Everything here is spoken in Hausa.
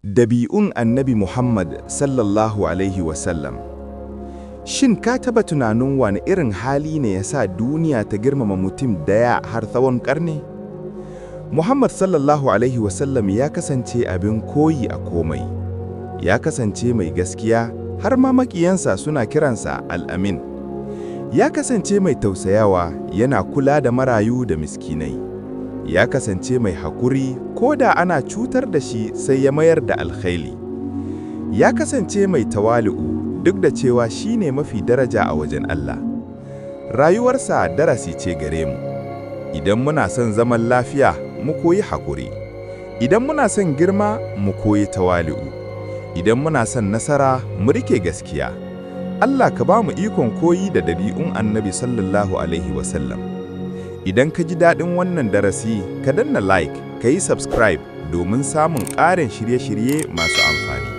Dabi'un Annabi Muhammad sallallahu Alaihi wasallam. Shin ka taba tunanin wani irin hali ne ya sa duniya ta girmama mutum daya har tsawon ƙarni? Muhammad sallallahu Alaihi wasallam ya kasance abin koyi a komai. Ya kasance mai gaskiya, har ma maƙiyansa suna kiransa Al'amin. Ya kasance mai tausayawa, yana kula da marayu da miskinai. Ya kasance mai hakuri, ko da ana cutar da shi sai ya mayar da alkhairi. Ya kasance mai tawali'u, duk da cewa shi ne mafi daraja a wajen Allah. Rayuwarsa darasi ce gare mu. Idan muna son zaman lafiya, mu koyi hakuri. Idan muna son girma, mu koyi tawali'u. Idan muna son nasara, mu rike gaskiya. Allah ka ba mu ikon koyi da dabi'un Annabi sallallahu Alaihi wasallam. Idan ka ji daɗin wannan darasi, ka danna like, ka yi subscribe domin samun ƙarin shirye-shirye masu amfani.